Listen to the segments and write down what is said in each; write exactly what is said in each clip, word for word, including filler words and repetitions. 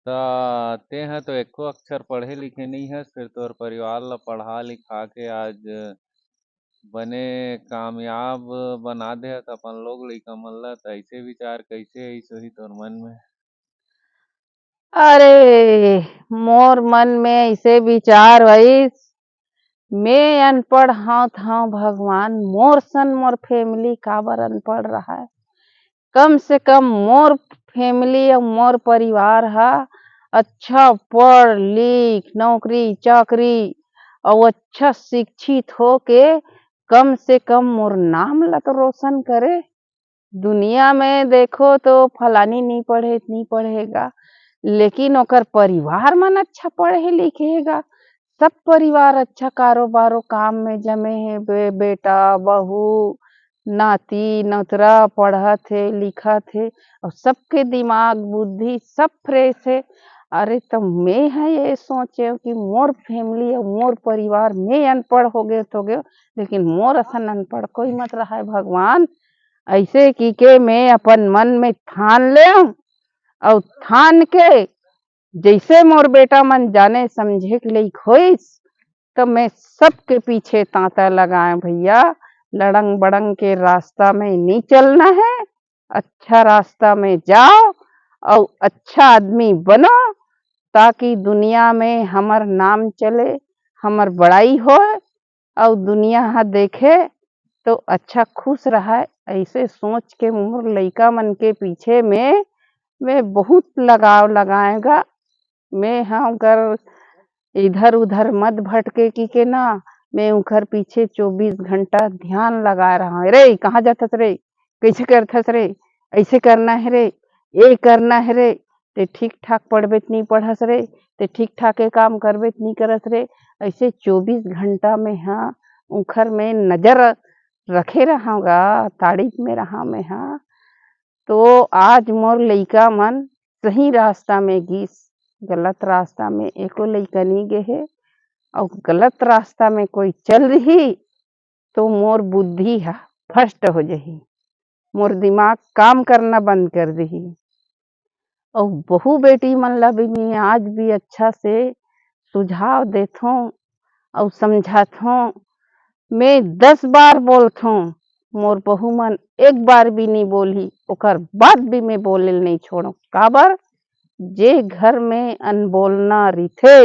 त तेंह तो एको अक्षर पढ़े लिखे नइ हस, फिर तोर परिवार ला पढ़ा लिखा के आज बने कामयाब बना देहस अपन लोग लइका मन ला, त ऐसे विचार कैसे आइस होही तोर मन में? अरे, मोर मन में ऐसे विचार आइस, मैं अनपढ़ हंव त हंव भगवान, मोर सन मोर family काबर अनपढ़ रहय? कम से कम मोर family अउ मोर परिवार ह अच्छा पढ़ लिख, नौकरी चाकरी अउ अच्छा शिक्षित होके कम से कम मोर नाम ला तो रोशन करे। दुनिया में देखो तो फलानी नहीं पढ़े, नहीं पढ़ेगा, लेकिन ओकर परिवार मन अच्छा पढ़े लिखे हे गा। सब परिवार अच्छा कारोबारो काम में जमे हे, बे-, बेटा, बहू, नाती, नतरा पढ़त हे, लिखत हे, अउ सबके दिमाग, बुद्धि सब fresh हे। अरे, त मैं ह ये सोचेंव कि मोर family अउ मोर परिवार, मैं अनपढ़ हो गेंव त हो गेंव, लेकिन मोर असन अनपढ़ कोई मत रहय भगवान। ऐसे कि के मैं अपन मन में ठान लेंव, अउ ठान के जैसे मोर बेटा मन जाने समझे के लइक होइस, त मैं सबके पीछे तांता लगाएंव भैया, लड़ंग बड़ंग के रास्ता में नहीं चलना है, अच्छा रास्ता में जाओ अउ अच्छा आदमी बनो, ताकि दुनिया में हमर नाम चले, हमर बड़ाई होय अउ दुनिया ह देखे तो अच्छा खुश रहय। ऐसे सोच के मोर लइका मन के पीछे में मैं बहुत लगाव लगाएंव गा। मैं ह ओकर इधर उधर मत भटके कि के ना, मैं ओकर पीछे चौबीस घंटा ध्यान लगाए रहंव। "रे, कहाँ जाथस रे? कैसे करथस रे? ऐसे करना है रे, ये करना है रे।" ते ठीक ठाक पढ़बे त नहीं पढ़स रे, ते ठीक ठाक ये काम करबे त नहीं करस रे। ऐसे चौबीस घंटा में ह उखर में नजर रखे रहंव गा, ताड़ीप में रहंव मैं ह। तो आज मोर लइका मन सही रास्ता में गिस, गलत रास्ता में एको लइका नहीं गे हे। अउ गलत रास्ता में कोई चल रही तो मोर बुद्धि ह भ्रष्ट हो जही, मोर दिमाग काम करना बंद कर दिही। अउ बहू बेटी मन ला भी मैं आज भी अच्छा से सुझाव देथों अउ समझाथों। मैं दस बार बोलथों, मोर बहू मन एक बार भी नहीं बोलही, ओकर बाद भी मैं बोले ल नहीं छोड़ों। काबर? जे घर में अनबोलना रिथे,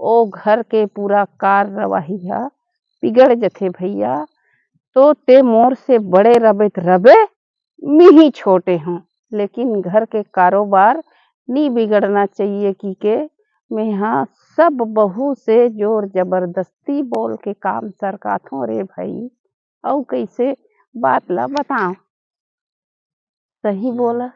ओ घर के पूरा कार्यवाही ह बिगड़ जथे भैया। तो ते मोर से बड़े रबे त रबे, मी ही छोटे हूँ, लेकिन घर के कारोबार नी बिगड़ना चाहिए कि के मेहा सब बहू से जोर जबरदस्ती बोल के काम सरकाथों रे भाई। अउ कैसे बात ला बताओ, सही हम्म। बोला।